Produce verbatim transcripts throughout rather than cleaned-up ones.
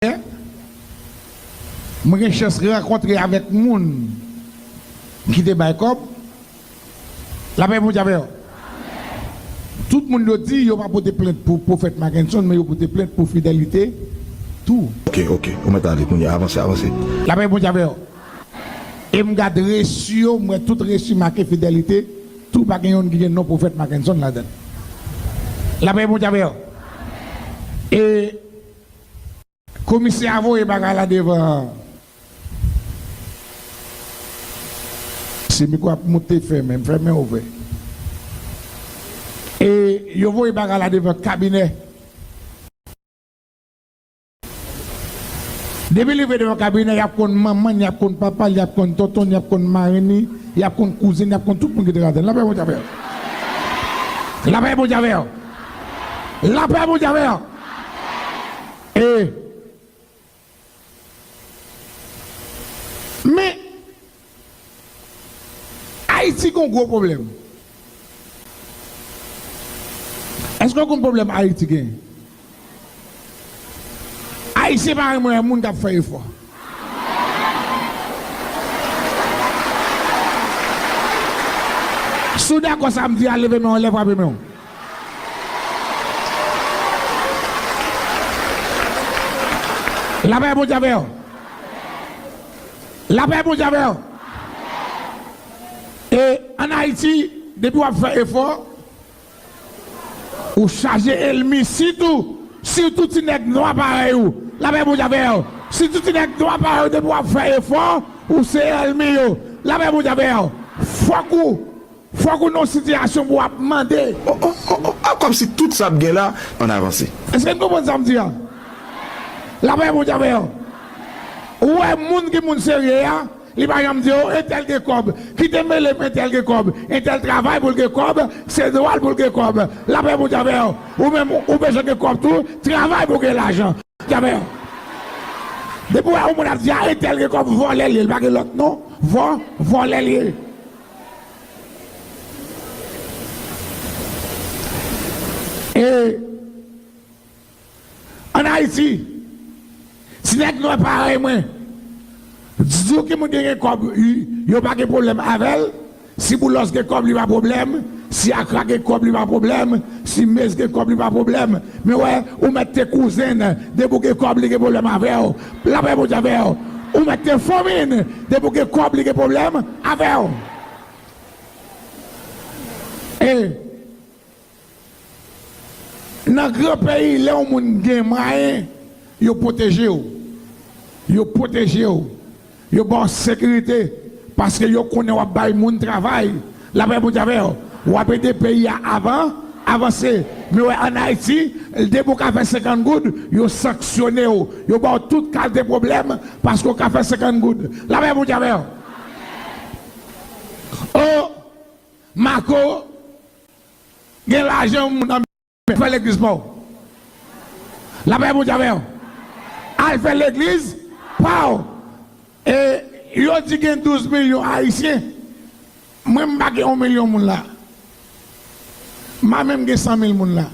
mwen gen chans rankontre avèk moun ki te bay kòb. Lapè Bondye avè yo. Tout moun yo di yo pa pote plent pou pwofèt Mackenson, men yo pote plent pou Fidelite tou. Ok, ok. Ou mèt ale kounye a, avanse, avanse. Lapè Bondye avè yo. E m gad resi yo, m wè tout resi make Fidelite, tou pa gen youn ki gen non pwofèt Mackenson ladan l. Lapè Bondye avè yo. E komisè a voye bagay la devan. Si mikwo ap moute, fèmen, m fèmen ouvè. E yo voye bagay la devan kabinè. Depi li rive devan kabinè, y ap konn manman l, y ap konn papa l, y ap konn tonton l, y ap konn marenn li, y ap konn kouzin, y ap konn tout moun ki te ladan l. Lapè Bondye avè yo. Lapè Bondye avè yo. Lapè Bondye avè yo. E Men, Ayiti gen yon gwo pwoblèm. Èske w konn pwoblèm Ayiti gen? Ayisyen pa renmen wè moun k ap fè efò. Si w dakò sa m di a, leve men w anlè, frape men w. Lapè Bondye avè yo. Lapè Bondye avè yo. E ann Ayiti, depi w ap fè efò, ou chaje ènmi, sitou, sitou ti nèg nwa parèy ou. Lapè Bondye avè yo. Sitou ti nèg nwa parèy ou, depi w ap fè efò, ou se ènmi yo. Lapè Bondye avè yo. Fòk ou Fòk ou nan yon sitiyasyon pou w ap mande. Oh, oh, oh, oh, ah, kòmsi tout sa ap gen la, ann avanse. Èske n konprann sa m di a? Lapè Bondye avè yo. Ou wè moun ki moun serye a, li pa janm di yo, entèl gen kòb. Kite mele m, entèl gen kòb. Entèl travay pou l gen kòb, se dwa l pou l gen kòb. Lapè Bondye avè yo. Ou menm, ou bezwen gen kòb tou, travay pou w gen lajan. Depi w wè yon moun ap di a entèl gen kòb, vòlè l ye, li pa gen lòt non. Vò, vòlè l ye. E ann Ayiti, ti nèg nwè parèy mwen, di w ki moun ki gen kòb, yo pa gen pwoblèm avè l. Si Boulos gen kòb, li pa pwoblèm. Si Akra gen kòb, li pa pwoblèm. Si Mez gen kòb, li pa pwoblèm. Men wè, ou mèt te kouzen, depi w gen kòb, li gen pwoblèm avè w. Lapè Bondye avè w. Ou mèt te fanmi n, depi w gen kòb, li gen pwoblèm avè w. E Nan gran peyi, lè yon moun gen mwayen, yo pwoteje w. Yo pwoteje w. Yo ba w sekirite, paske yo konnen w ap bay moun travay. Lapè Bondye avè w. W ap ede peyi a avan, avanse. Men wè, ann Ayiti, depi w ka fè senkant goud, yo sanksyone w. Yo ba w tout kalite pwoblèm, paske w ka fè senkant goud. Lapè Bondye avè w. O, Mako, gen lajan moun nan men, fè legliz pa w. Lapè Bondye avè w. Al fè legliz pa w. E yo di gen douz milyon Ayisyen. Mwen, m pa gen yon milyon moun la. M pa menm gen san mil moun la.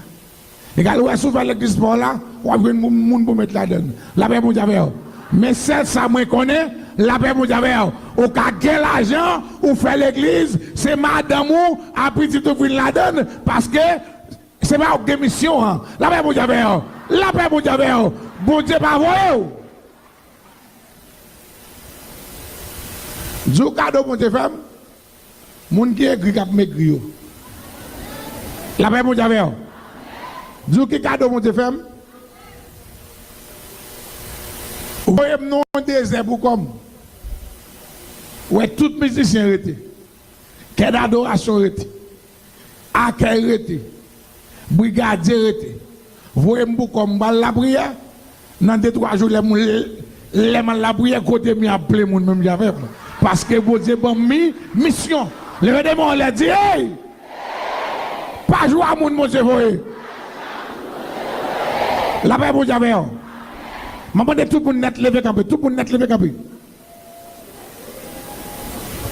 Egal, ou wè, si w fè legliz pa w la, w ap jwenn moun, moun pou met ladan l. Lapè Bondye avè w. Men sèl sa mwen konnen, lapè Bondye avè w. Ou ka gen lajan, ou fè legliz, se madanm ou ak pitit ou vin ladan l, paske se pa ou k gen misyon an. Lapè Bondye avè w. Lapè Bondye avè w. Bondye pa voye w. Di w kado Bondye fè m. Moun ki egri k ap megri yo. Lapè Bondye avè w. Di w ki kado Bondye fè m. Voye m nan yon dezè pou kò m. Wè tout mizisyen rete. Kè dadorasyon rete. Akèy rete. Brigadye rete. Voye m pou kò m, m pral lapriyè. Nan de twa jou, lè moun, lè m al lapriyè, kote mi ap plen moun menm jan avè m. Paske Bondye ban m mi, misyon. Leve de men w anlè, di, hey! Pa jwe a moun Bondye voye. Lapè Bondye avè w. M ap mande tout moun nèt leve kanpe. Tout moun nèt leve kanpe.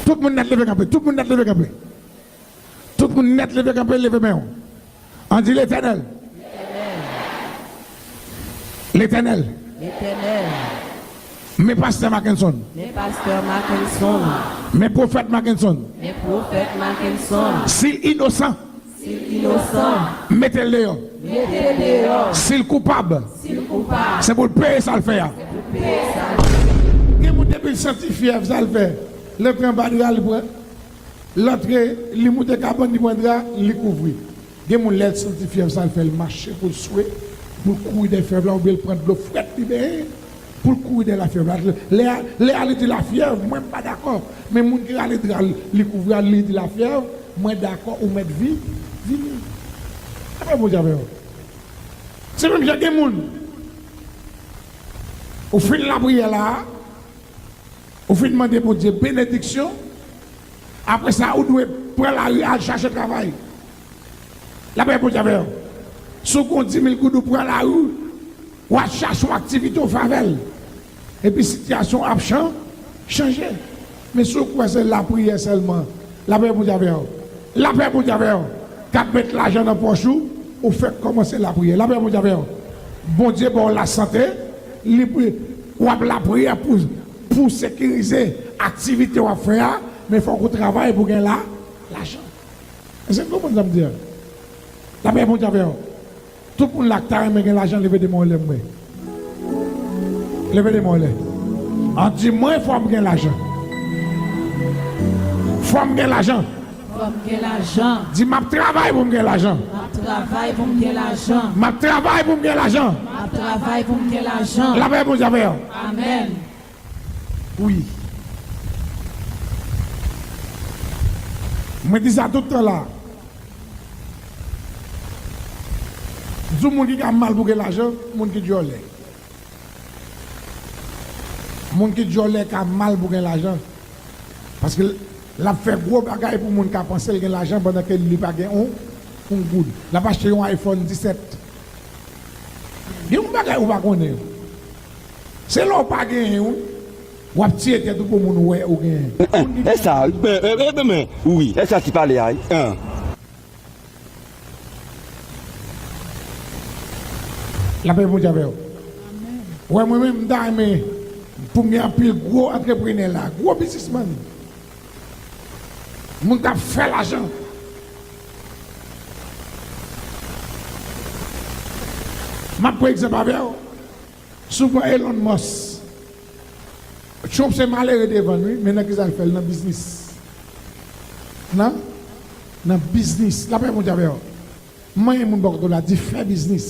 Tout moun nèt leve kanpe. Tout moun nèt leve kanpe. Tout moun nèt leve kanpe, leve men w. Ann di, Letènèl. Letènèl. Letènèl. Men pastè Mackenson. Men pastè Mackenson. Men pwofèt Mackenson. Men pwofèt Mackenson. Si l inosan. Si l inosan. Mete l deyò. Mete l deyò. Si l koupab. Si l koupab. Se pou l peye sa l fè a. Se pou l peye sa l fè. Gen moun depi l santi fyèv sa l fè. L antre anba dra li pran. L antre, li moute kabann, li pran dra, li kouvri. Gen moun lè l santi fyèv sa l fè, l mache pou l swe, pou l kouri dèyè fyèv la, oubyen l pran dlo frèt, li benyen, pou l kouri dèyè lafyèv la. Lè a, lè a li di lafyèv, mwen m pa dakò. Men moun ki rale dra l, li kouvri a, li di lafyèv, mwen dakò, ou mèt vi-, vini. Apre Bondye avè w. Se menm jan gen moun, ou fin lapriyè la, ou fin mande Bondye benediksyon, apre sa, ou dwe pran lari al chache travay. Lapè Bondye avè w. Si w gen dis mil goud, ou pran lari, w al chache yon aktivite, w fè avè l. Epi sitiyasyon w ap chan-, chanje. Men si w kwè se lapriyè sèlman, lapè Bondye avè w. Lapè Bondye avè w. K ap met lajan nan pòch ou, ou fèk kòmanse lapriyè. Lapè Bondye avè w. Bondye ba w lasante, li, w ap lapriyè pou, pou sekirize aktivite w ap fè a, men fòk ou travay pou gen la, lajan. Èske n konprann sa m di a? Lapè Bondye avè w. Tout moun la k ta renmen gen lajan, leve de men w anlè m wè. Leve de men w anlè. An di mwen, fò m gen lajan. Fò m gen lajan. Fò m gen lajan. Di, m ap travay pou m gen lajan. M ap travay pou m gen lajan. M ap travay pou m gen lajan. M ap travay pou m gen lajan. Lapè Bondye avè w. Amèn. Wi. Mwen di sa tout tan la. Di w moun ki ka mal pou gen lajan, moun ki dyòlè. Moun ki dyòlè ka mal pou gen lajan. Paske l, l ap fè gwo bagay pou moun ka panse l gen lajan pandan ke li pa gen yon, yon goud. L ap achte yon iPhone disèt. Gen yon bagay ou pa konnen. Se lè w pa genyen, wi. W ap tiye tèt ou pou moun wè ou genyen. Moun ki... E sa, e, e, e, men, wi, e sa ti pale a, wi. Lapè Bondye avè w. Wè, mwen menm, m ta renmen pou m gen anpil gwo antreprenè la, gwo biznismann. Moun k ap fè lajan. M ap pran egzanp avè w. Si w pran Elon Musk, Trump se malere devan l, wi, men nan kisa l fè l? Nan biznis. Nan? Nan biznis. Lapè Bondye avè w. Manyen moun bò kote w la, di fè biznis.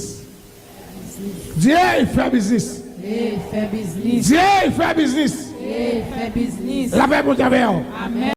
Di, ey, fè biznis. Ey, fè biznis. Di, ey, fè biznis. Ey, fè biznis. Lapè Bondye avè w. Amèn.